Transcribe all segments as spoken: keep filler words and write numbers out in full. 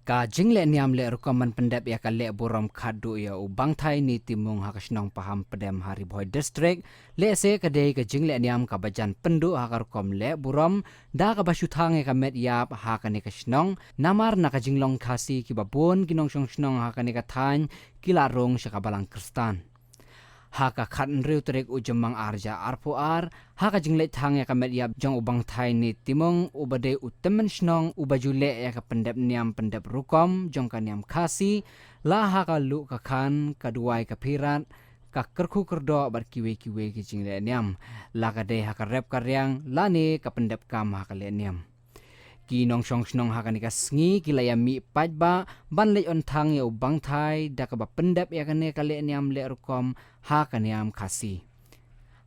Ka jingleh niam leh rukom ban pyndep ïa ka leh burom khatduh ïa u Bangthai Ni Timung ha ka shnong Paham Pdem ha Ri Bhoi District, lehse ka dei ka jingleh niam kaba jan pynduh ha ka rukom leh burom, da kaba shu thang ïa ka met ïap ha kane ka shnong, namar na ka jinglong Khasi kiba bun ki nongshong shnong ha kane ka thaiñ ki la rung sha ka balang Khristan. Ha ka khathynriew tarik u Jymmang ar hajar arphew ar, ha ka jingleit thang ïa ka met ïap jong u Bangthai Ni Timung uba dei u tymmen shnong uba ju leh ïa ka pyndep niam pyndep rukom jong ka niam Khasi, la ha ka luh ka khan, ka duwai ka phirat, ka kyrkhu kyrdoh bad kiwei kiwei ki jingleh niam, la ka dei ha ka rep ka riang lane ka pyndep kam ha ka leh niam. Ki nongshong shnong ha kane ka sngi ki la ïa mih paidbah ban leit on thang ïa u Bangthai da kaba pyndep ïa kane ka leh niam leh rukom ha ka niam Khasi.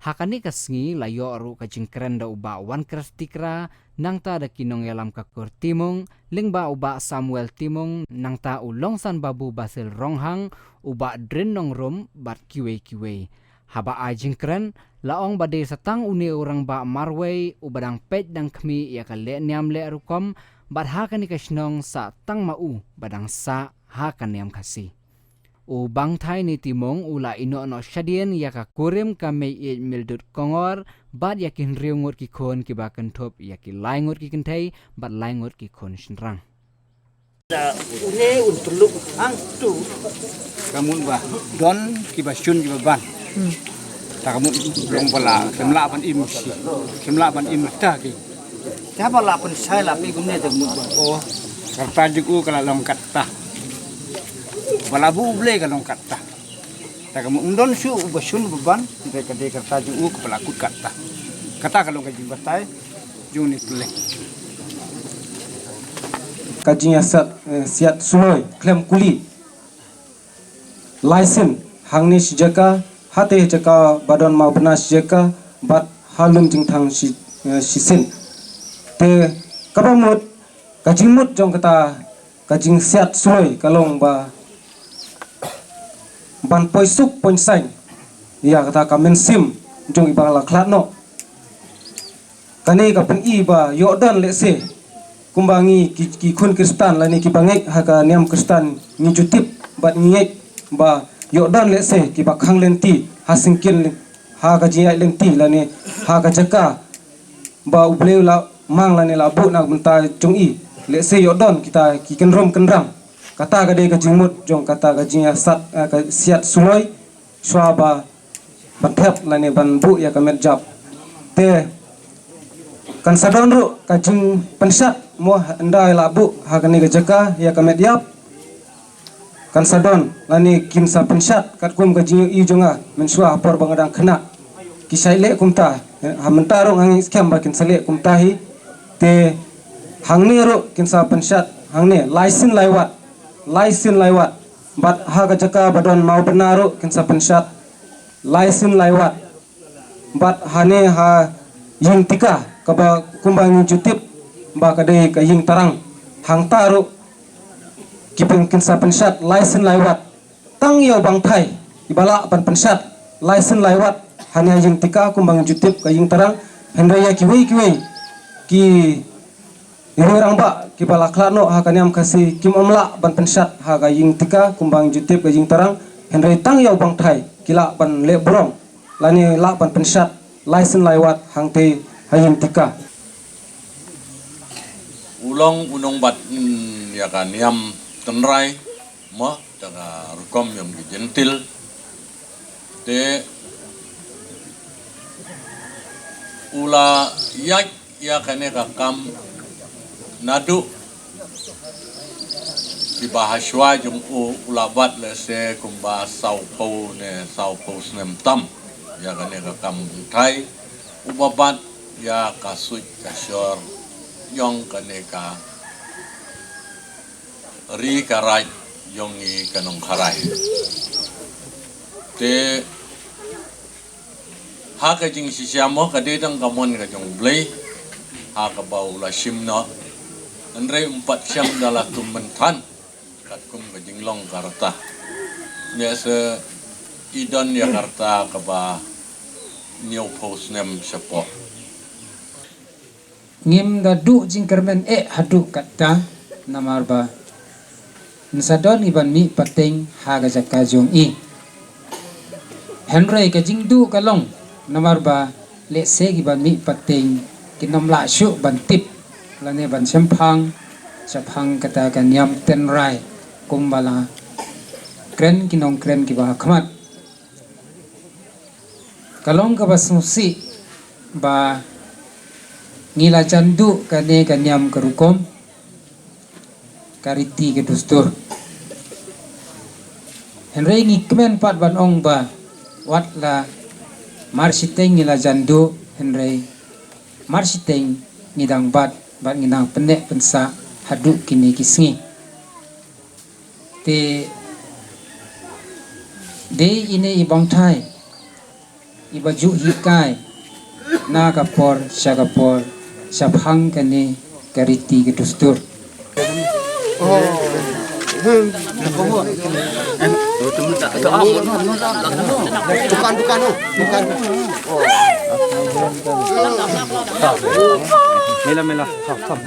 Ha kane ka sngi la ïoh ruh ka jingkren da u Bah Wankres Tikra, nangta da ki nongïalam ka kur Timung, lyngba u Bah Samuel Timung, nangta u Longsan Babu Basil Ronghang, u Bah Drin Nongrum bad kiwei kiwei. Haba ai jingkren, la ong ba dei sa tang une u rangbah marwei uba dang peit dang khmih ïa ka leh niam leh rukom, bad ha kane ka shnong sa tang ma u ba dang sah ha ka niam Khasi. U Bangthai Ni Timung u la ïehnoh noh shadien ïa ka kurim ka Mei Ïeit Mildut Kongor, bad ïa ki hynriew ngut ki khun kiba kynthup ïa ki lai ngut ki kynthei bad lai ngut ki khun shynrang. Une un tluk hangtu. Ka mut ba don kiba shun kiba ban. Ta ka mut long ba la, kim lah ban im shi, kim lah ban im ta ki. Te ba la pynshai la phi kumne te ka mut ba. O, ka rta jong u ka la long katta. Ba la buh U Blei ka long katta. Ta ka mut ym don shuh uba shun uba ban, te ka dei ka rta jong u kaba la kut katta. Kata ka long ka jingbatai jong une u pyrleng. Ka jingïasiat, eh, siat suloi khlem kuli. Lai sien hangne shi jaka, hate jaka ba don mawbynna shi jaka, bad ha Lumjingthang shi, eh, shisien. Te kaba mut, ka jingmut jong kata ka jingsiat suloi ka long ba ban poi suk poi saiñ ïa kata ka mynsiem jong i ba la khlad noh. Kane ka pyni ba ïoh don lehse kumba ngi ki, ki khun Khristan lane kiba ngeit ha ka niam Khristan ngi ju tip bad ngi ngeit ba ïoh don lehse kiba khang lynti ha syngkien, ha ka jingïaid lynti lane ha ka jaka ba U Blei u la mang lane la buh na ka bynta jong i. Lehse ïoh don kita ki kynrum kynrang. Kata ka dei ka jingmut jong kata ka jingïasat, eh, ka siat suloi shuwa ba ban thep lane ban buh ïa ka met jap. Te kan sa don ruh ka jingpynshad mo, ynda la buh ha kane ka jaka ïa ka met ïap. Kan sa don lane kin sa pynshad katkum ka jingïohi jong nga mynshuwa ha por ba nga dang khynnah. Ki sa leh kumta, eh, ha mynta ruh nga ngeit skhem ba kin sa leh kumta hi. Te hangne ruh kin sa pynshad, hangne lai sien lai wat, lai sien lai wat. Bad ha ka jaka ba don mawbynna ruh kin sa pynshad lai sien lai wat. Bad hane ha ïing tika kaba kumba ngi ju tip ba ka dei ka ïing tarang, hangta ruh ki pyn, kin sa pynshad lai sien lai wat. Tang ïa u Bangthai i ba lah ban pynshad lai sien lai wat hane ha ïing tika kumba ngi ju tip ka ïing tarang. Hynrei ïa kiwei kiwei ki, ïa ki rangbah kiba la khlad noh ha ka niam Khasi kim ym lah ban pynshad ha ka ïing tika kumba ngi ju tip ka ïing tarang. Hynrei tang ïa u Bangthai ki lah ban leh burom lane lah ban pynshad lai sien lai wat hangtei ha ïing tika. U long u nongbat, mm, ïa ka niam tynrai mo, da ka rukom ïong ki jentil. Te u la ïaid ïa kane ka kam naduh kiba ha shuwa jong u, u la bat lehse kumba sawphew ne sawphew snem tam ïa kane ka kam bynta. U ba bat ïa ka suit ka shor ïong kane ka ri ka raij ïong i ka nongkharai. Te ha ka jingshisha mo ka dei tang ka mon ka jong U Blei ha kaba u la shim noh. Hynrei um pat shym da la tum mynthan katkum ka jinglong ka rta. Ïa se i don ïa ka rta kaba hynñiewphew snem shapoh. Ngim da duh jingkyrmen eh haduh katta, namar ba Ngi sa don ngi ban mih pateng ha ka jaka jong i. Hynrei ka jingduh ka long namar ba lehse ki ban mih pateng kin ym lah shuh ban tip lane ban shemphang shaphang kata ka niam tynrai kumba la kren ki nongkren kiba ha khmat. Ka long kaba sngewsih ba ngi la jan duh kane ka niam ka rukom, ka riti ka dustur. Hynrei ngi kmen pat ban ong ba wat la marshiteng ngi la jan duh, hynrei marshiteng ngi dang bat, bat ngi dang pynneh pynsah haduh kine ki sngi. Te dei ine i bangthai iba ju hikai na ka por sha ka por shaphang kane ka riti ka dustur. Dukan, dukan, oh, dukan. Mela, mela. Kham, kham.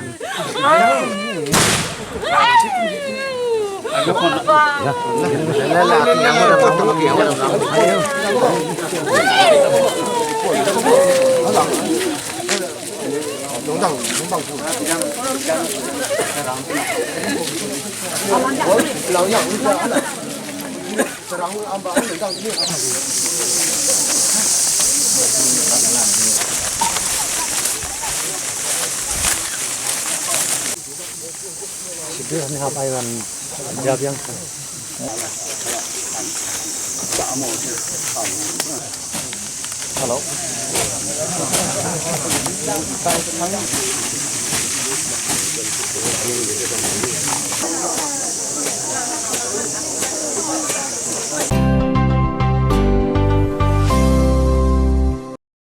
Hello.